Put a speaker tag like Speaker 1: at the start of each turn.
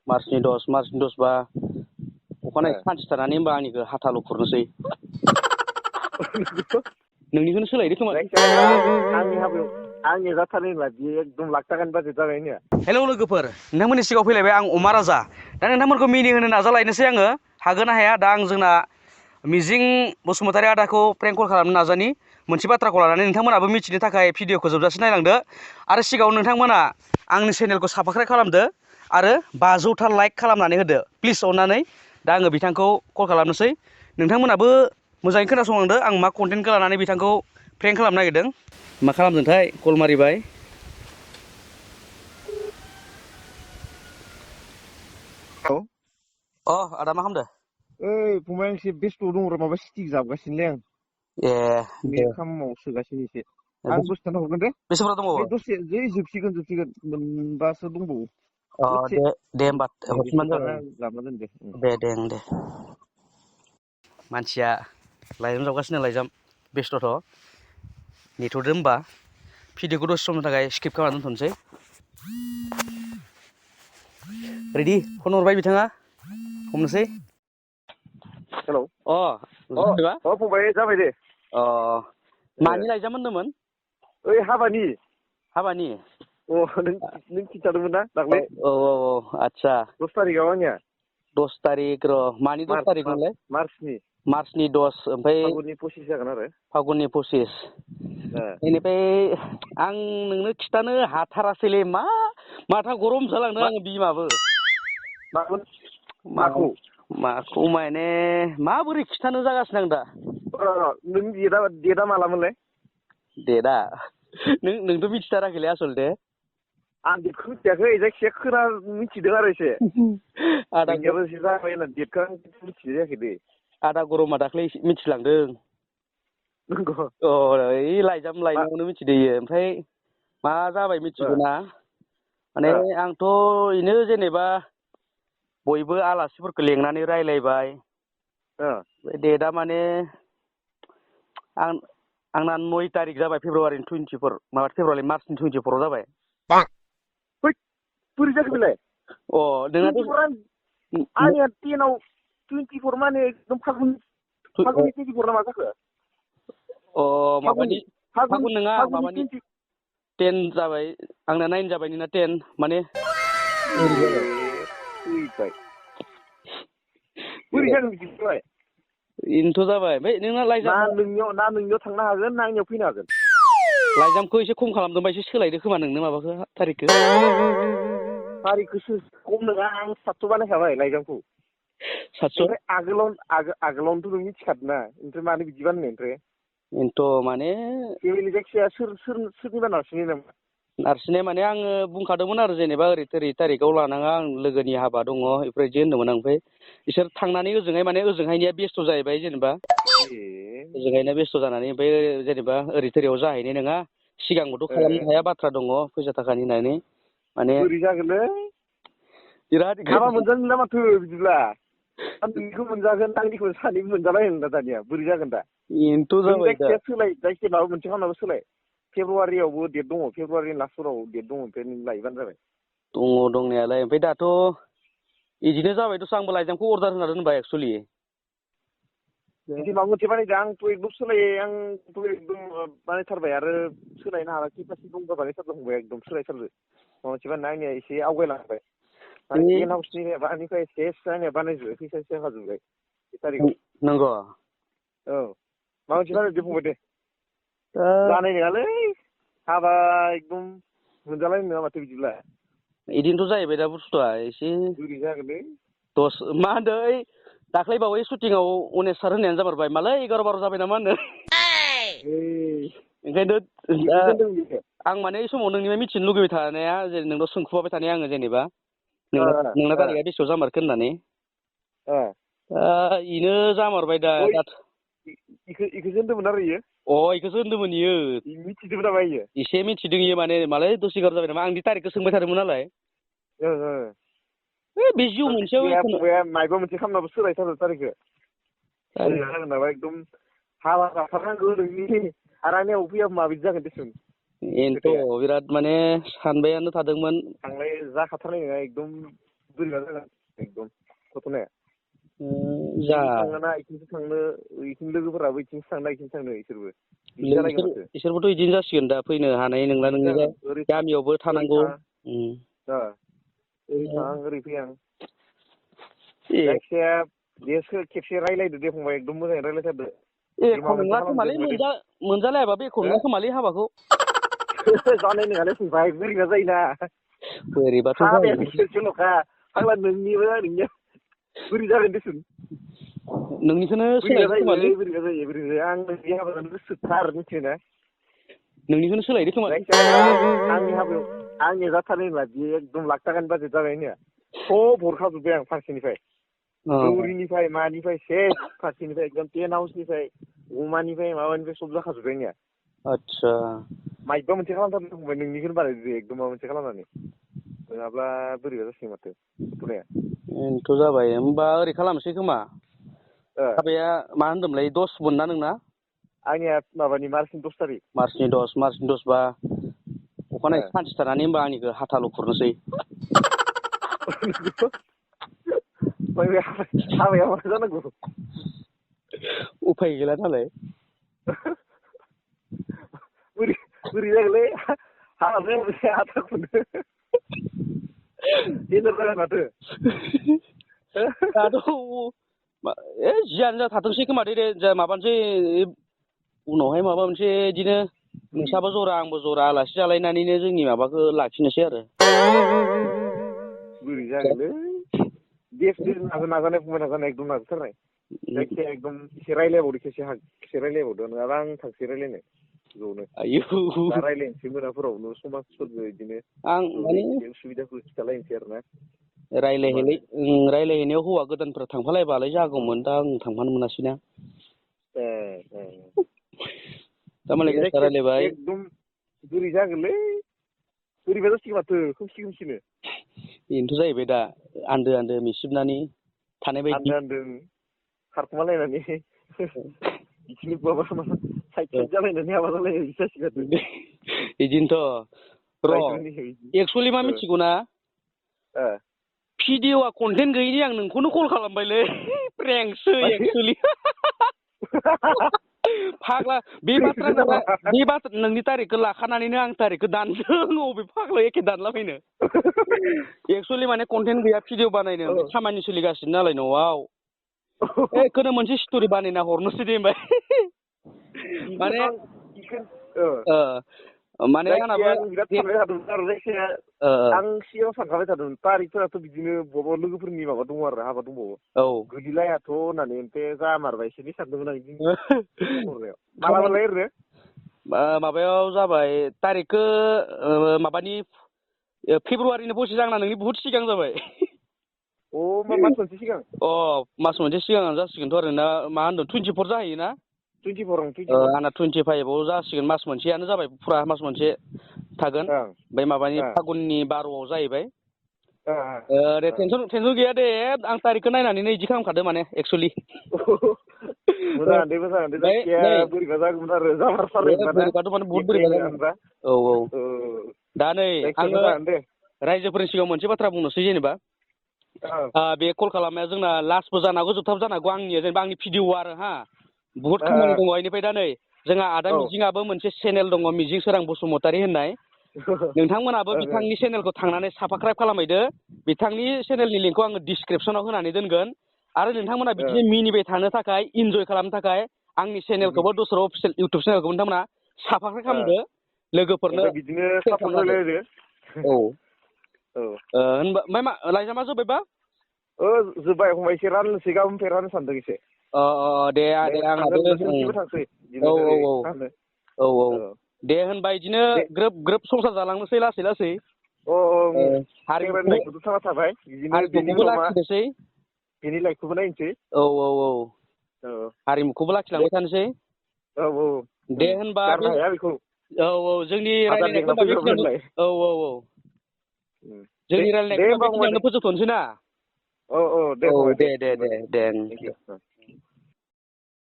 Speaker 1: मार्चनि 10 बा अखानायै सानसे थानानै होमबा आंनिखौ हाथाल' खुरनोसै नोंनिखौनो सोलायदो खोमा
Speaker 2: आंनि जाथारनाय नङा बियो एकदम लाख थाखानि बाजेट जाबाय आंनिया।
Speaker 1: हेलौ लोगोफोर, नोंथांमोननि सिगाङाव फैलायबाय आं अमा राजा। दा नोंथांमोनखौ मिनिहोनो नाजालायनोसै आङो, हागोन ना हाया। दा आं जोंना मिजिं बसुमतारी आदाखौ प्रेंक कल खालामनो नाजानि मोनसे बाथ्राखौ लानानै। नोंथांमोनाबो मिथिनो थाखाय भिडिअखौ जोबजासे नायलांदो आरो सिगाङाव नोंथांमोना आंनि चेनेलखौ साबस्क्राइब खालामदो आरो 500था लाइक खालामनानै होदो प्लिज अननानै। दा आङो बिथांखौ कल खालामनोसै। नोंथांमोनाबो मोजाङै खोनासंलांदो आं मा कन्टेन्टखौ लानानै बिथांखौ प्रेंक खालामनो नागिरदों। मा खालामदोंथाय कल मारिबाय। आदा मा खालामदो?
Speaker 2: ओइ फंबाय, आं एसे बेस्थ' दङ र', माबा स्टिक जाबगासिनोलै आं।
Speaker 1: ए
Speaker 2: बे
Speaker 1: दे
Speaker 2: खामाव सोगासिनो एसे। आं दसे थाना हरगोन दे।
Speaker 1: बेसे बुरजा दंबावो?
Speaker 2: दसे जोबसिगोन मोनबासो दंबावो। दसे
Speaker 1: दे होमबा
Speaker 2: नैबेसो
Speaker 1: हरफिनबानो
Speaker 2: दाना
Speaker 1: जाबाय।
Speaker 2: लाबोना दोन दे।
Speaker 1: दे मानसिया लाइजाम जावगासिनो, लाइजाम बेस्थ'थ'। नेथ'दो होमबा भिडिअखौ दसे समनि थाखाय स्किप खालामना दोनथ'नोसै। रेडि? फन हरबाय बिथाङा, हमनोसै।
Speaker 2: हेलौ
Speaker 1: जाबायबा?
Speaker 2: फंबाय जाबाय दे।
Speaker 1: मानि लाइजाम होनदोंमोन?
Speaker 2: ओइ हाबानि।
Speaker 1: हाबानि?
Speaker 2: नों खिन्थादोंमोन ना दाख्लै?
Speaker 1: औ आदसा।
Speaker 2: 10 तारिखआव आंनिया।
Speaker 1: 10 तारिख र', मानि 10 तारिख मोनलाय? मार्चनि 10, ओमफ्राय
Speaker 2: फागुननि 25 जागोन आरो।
Speaker 1: फागुननि 25। बेनिफ्राय आं नोंनो खिथानो हाथारासैलै, माथा गरम जालांदों आङो बिमाबो। माखौ माने माबोरै खिथानो जागासिनो आं दा।
Speaker 2: नोंनि डेटआ मालामोनलाय?
Speaker 1: डेटआ? नोंथ' मिथिथाराखैलै आसलथे।
Speaker 2: आं डेटखौ मिथियाखै, जायखिजाया मिथिदों आरो एसे। नोंनियाबो एसे जाबाय होनना डेटखौ आं मिथिनाय जायाखै दै।
Speaker 1: आदा गरमा दाख्लै मिथिलांदों।
Speaker 2: नंगौ?
Speaker 1: ओइ लाइजाम लायनायावनो मिथिदों इयो। ओमफ्राय मा जाबाय मिथिगौना? माने आंथ' बेनो जेनेबा बयबो आलासिफोरखौ लेंनानै रायलायबाय। डेटआ माने आंना 9 तारिख जाबाय, फेब्रुवारिनि 24, मार्चनि 24आव जाबाय।
Speaker 2: बोरै जाखो बेलाय?
Speaker 1: नोंनाथ'
Speaker 2: आंनिया 10आव 24 माने एकदम फागुननि 24 ना मा जाखो?
Speaker 1: फागुन नङा,
Speaker 2: फागुननि
Speaker 1: माबानि 10 जाबाय आंना, 9 जाबाय, नोंना 10 माने।
Speaker 2: बोरै जागोन बिदिलाय?
Speaker 1: बेनोथ' जाबाय। ओमफ्राय नोंना लाइजाम
Speaker 2: नोंनियाव थांनो हागोन ना आंनियाव फैनो हागोन?
Speaker 1: लाइजामखौ एसे खम खालामदोंबा एसे सोलायदो खोमा नोंनो माबाखौ, थारिखखौ।
Speaker 2: तारिखखौसो खम नङा, आं 700 बानायखाबाय लाइजामखौ।
Speaker 1: 700?
Speaker 2: ओमफ्राय आगोलावनोथ' नों मिथिखादों ना, ओमफ्राय मानो बिदि बानायनाय ओमफ्राय?
Speaker 1: बेनोथ' माने
Speaker 2: जायखिजाया सोरनिबा नारसिननाय नामा?
Speaker 1: नारसिननाय माने आङो बुंखादोंमोन आरो, जेनेबा ओरै थारिखआव लानाङा, आं लोगोनि हाबा दङ बेफोरबायदि होन्दोंमोन आं। ओमफ्राय बिसोर थांनानै माने ओजोंहायनिया बेस्थ' जाहैबाय जेनेबा। ओजोंहायना बेस्थ' जानानै ओमफ्राय जेनेबा ओरैयाव जाहैनाय नङा, सिगांबोथ' खालामनो हाया, बाथ्रा दङ फैसा थाखानि होननानै। माने
Speaker 2: बोरै जागोनलै?
Speaker 1: बिराद
Speaker 2: हाबा मोनजानो मोनला माथो बिदिब्ला। नोंनिखौ मोनजागोन, आंनिखौ सानैबो मोनजालायगोन दा दानिया। बोरै जागोन दा?
Speaker 1: बेनोथ'
Speaker 2: नों
Speaker 1: जाबाय दा।
Speaker 2: जायखिजाया माबा मोनसे खालामनाबो सोलाय। फेब्रुवारियावबो डेट दङ, फेब्रुवारिनि लास्टफोराव डेट दङ, ओमफ्राय नों लायोबानो जाबाय।
Speaker 1: दङ दंनायालाय, ओमफ्राय दाथ' बिदिनो जाबायथ', आंबो लाइजामखौ अर्डार होना दोनबाय एक्सुवेलि।
Speaker 2: बिदि माबा मोनसे बानायदो, आंथ' एकदम आंथ' एकदम बानायथारबाय आरो सोलायनो हाला, केपासिटि दंबा बानायथारदों फंबाय, एकदम सोलायथारदो। माबा मोनसे बानायना आंनिया एसे आवगायलांबाय। माने टेन्ट हाउसनि माबानिफ्राय एसे आंनिया बानायजोबबाय, फैसा होजोबबाय बे तारिखाव।
Speaker 1: नंगौ?
Speaker 2: औ, माबा मोनसे बानायदो फंबाय दे। जानाय नङालै, हाबा एकदम मोनजालायनाय नङा माथो बिदिब्ला।
Speaker 1: बिदिनोथ' जाहैबाय दा बुस्थुआ एसे।
Speaker 2: बोरै जागोनलै?
Speaker 1: मा होनदों ओइ दाख्लै बावै शुटिंआव अनेस सार होननायानो जामारबाय, मालै 11-12 जाबाय नामा होनो। ओंखायनोथ' दा आं माने बे समाव नोंनिफ्राय मिथिनो लुगैबाय थानाया, जेरै नोंनाव सोंखुबाय थानाया आङो, जेनेबा नोंना तारिखआ बेसेयाव जामारखो होननानै। बेनो जामारबाय दा।
Speaker 2: इखोसो होनदोंमोन आरो इयो?
Speaker 1: इखौसो होनदोंमोन इयो।
Speaker 2: मिथिदोंमोन नामा इयो?
Speaker 1: एसे मिथिदों इयो, माने मालै 10-11 जाबाय नामा, आं बे तारिखखौ सोंबाय थादोंमोन नालाय। बे जिउ मोनसेयाव
Speaker 2: फंबाया मायबा मोनसे खालामनाबो सोलायथारदो तारिखखौ। बोरै जागोन नामा, एकदम हाबा जाथारनांगौ नोंनि, आरो आंनियाव फैयाबा माबायदि जागोन देसुन।
Speaker 1: बेनोथ' बिराद माने सानबायानो थादोंमोन।
Speaker 2: जाखाथारनाय नङा, एकदम बोरैबा जागोन एकदम घटनाया
Speaker 1: जा
Speaker 2: थाङोना इथिंसो थांनो इथिं लोगोफोराबो इथिंसो थांनो इथिंसो थांनो इसोरबो बिदि जालायगोन माथो
Speaker 1: इसोरबोथ' इदिनो जासिगोन दा फैनो हानाय नंला नोंनि गामियावबो थानांगौ
Speaker 2: ओरै थां ओरै फैयां जायखिजाया बे खेबसे रायलायदो दे फंबाय एकदम मोजाङै रायलायथारदो
Speaker 1: एख' नंला खोमालै मोनजालायाबाबो एख' नंला खोमालै हाबाखौ
Speaker 2: जानाय नङालै फंबाय बोरैबा जायोना
Speaker 1: बोरैबाथ'
Speaker 2: हाबाया
Speaker 1: जायो
Speaker 2: बिसोरसोल'खा फाग्ला नोंनिबो नोंनिया बोरै जागोन देसुन
Speaker 1: नोंनिखौनो
Speaker 2: बोरैबा
Speaker 1: सोलायदो खोमालै
Speaker 2: जायो आं नोंनि हाबा जानो गोसोथार मिथियोना
Speaker 1: नोंनिखौनो सोलायदो खोमा
Speaker 2: जायखिजाया आंनि हाबायाव आंनिया जाथारनाय नंला बे एकदम लाख थाखानि बाजेट जाबाय आंनिया सब हरखाजोब्बाय आं फारसेनिफ्राय दौरिनिफ्राय मानिफ्राय सेस फारसेनिफ्राय एकदम टेन्ट हाउसनिफ्राय अमानिफ्राय माबानिफ्राय सब जाखाजोब्बाय आंनिया
Speaker 1: आदसा
Speaker 2: माइबा मोनसे खालामथारनो फंबाय नोंनिखौनो बानायदो एकदम माबा मोनसे खालामनानै नङाब्ला बोरैबा जासिगोन माथो घटनाया
Speaker 1: बेनोथ' जाबाय होमबा ओरै खालामनोसै खोमा हाबाया मा होनदोंमोनलाय 10 मोन ना नोंना
Speaker 2: आंनिया माबानि मार्चनि 10 थारिख
Speaker 1: मार्चनि 10 बा अखानायै सानसे थानानै होमबा आंनिखौ हाथाल' खुरनोसै
Speaker 2: हाबाया मा जानांगौ
Speaker 1: उफाय गैला नालाय
Speaker 2: बोरै जागोनलै हाबा जायाबाथाय हाथा खुरनो देन्जार जागोन माथो
Speaker 1: दाथ' जियानो जा थाथोंसै खोमा दे माबानोसै उनावहाय माबा मोनसे बिदिनो नोंसाबो जरा आंबो जरा आलासि जालायनानैनो जोंनि माबाखौ लाखिनोसै आरो
Speaker 2: बोरै जागोनलै दे नाजानाय फंबाय नाजानाय एकदम नाजाथारनाय जायखिजाया एकदम एसे रायलायबावदो खेबसे रायलायबावदो नङाबा आं थांसै रायलायनो ज'नो दा रायलायनोसै मोनाफोरावनो समाजफोरबो बिदिनो
Speaker 1: आं माने
Speaker 2: उसुबिदाखौ खिथालायनोसै आरो ना
Speaker 1: रायलायहैनायाव हौवा गोदानफोरा थांफालायबालाय जागौमोन दा आं थांफानो मोनासै ना थारमाने गावसा रायलायबाय
Speaker 2: एकदम बोरै जागोनलै बोरैबा जासिगोन माथो खोमसिनो
Speaker 1: बेनोथ' जाहैबाय दा आन्दो मिसिबनानै थानाय बायदि
Speaker 2: आन्दो खारखुमालायनानै बिदिनो माबा साइड जालायनानै हाबा जालायनाय बिदि जासिगोन
Speaker 1: बिदिनोथ' र' एक्सुवेलि मा मिथिगौ ना भिडिअ'आ कन्टेन्ट गैयिनि आं नोंखौनो कल खालामबायलै प्रेंकसो एक्सुवेलि फाग्ला बे बाथ्रा नोंनि तारिखखौ लाखानानैनो आं तारिखखौ दानदों अबे फाग्ला एखे दानलाबायनो एक्सुवेलि माने कन्टेन्ट गैया भिडिअ बानायनो खामानि सोलिगासिनो नालाय न'आव बेखौनो मोनसे स्ट'रि बानायना हरनोसै दे होनबाय माने आंनाबो
Speaker 2: बिराद सानबाय थादोंमोन आरो जायखिजाया आं सिगाङाव सानखाबाय थादोंमोन तारिखफोराथ' बिदिनो बबेबा लोगोफोरनि माबा दङ आरो हाबा दंबावो गोलैलायाथ' होननानै ओमफ्राय जामारबाय एसे सानदोंमोन आं बिदिनो मालाबालाय ओरैनो
Speaker 1: माबायाव जाबाय तारिखखौ माबानि फेब्रुवारिनि पसिस आंना नोंनि बुहुद सिगां जाबाय
Speaker 2: मास मोनसे सिगां
Speaker 1: मास मोनसे सिगां जासिगोनथ' आरो ना मा होनदों 24 जाहैयोना
Speaker 2: 24
Speaker 1: आंना 25आव जासिगोन मास मोनसेयानो जाबाय फुरा मास मोनसे थागोन ओमफ्राय माबानि फागुननि 12आव जाहैबाय दे टेनसन गैया दे आं तारिखखौ नायनानैनो बिदि खालामखादो माने एक्सुवेलि
Speaker 2: मोजाङानो दे जायखिजाया बोरैबा जागौमोन आरो
Speaker 1: बोरैबाथ' माने बहुत बोरैबा जागौमोन दा नै आङो रायजोफोरनि सिगाङाव मोनसे बाथ्रा बुंनोसै जेनेबा बे कल खालामनाया जोंना लास्टबो जानो हागौ जोबथाबो जानो हागौ आंनिया जेनेबा आंनि भिडिअ आरो बुहुद खामानि दङ बेनिफ्राय दा नै जोंहा आदा मिजिङाबो मोनसे चेनेल दङ मिजिं सोरां बसुमतारी होननाय नोंथांमोनाबो बिथांनि चेनेलखौ थांनानै साबसक्राइब खालामहैदो बिथांनि चेनेलनि लिंकखौ आङो डिसक्रिपसनाव होनानै दोनगोन आरो नोंथांमोना बिदिनो मिनिबाय थानो थाखाय इन्जय खालामनो थाखाय आंनि चेनेलखौबो दस्रा अफिसियेल इउटुब चेनेलखौ नोंथांमोना साबसक्राइब खालामदो लोगोफोरनो
Speaker 2: बिदिनो सापर्ट होलायदो
Speaker 1: होनबा ओमफ्राय मा लाइजामा जोब्बायबा
Speaker 2: जोब्बाय फंबाय एसे राननोसै गाबोननिफ्राय राननो सानदों एसे
Speaker 1: दे आंहाबो
Speaker 2: थांसै
Speaker 1: दे होनबा बिदिनो ग्रोब संसार जालांनोसै लासै
Speaker 2: हारिमुखौबो थाबाय
Speaker 1: हारिमुखौबो लाखिनोसै
Speaker 2: बेनि लाइफखौबो नायनोसै
Speaker 1: हारिमुखौबो लाखिलांबाय थानोसै दे होनबा जोंनि रायलायनायखौ होनबा बेखिनियावनो जोंनि रायलायनायखौ बेखिनियावनो फोजोबथ'नोसै ना
Speaker 2: दे
Speaker 1: दे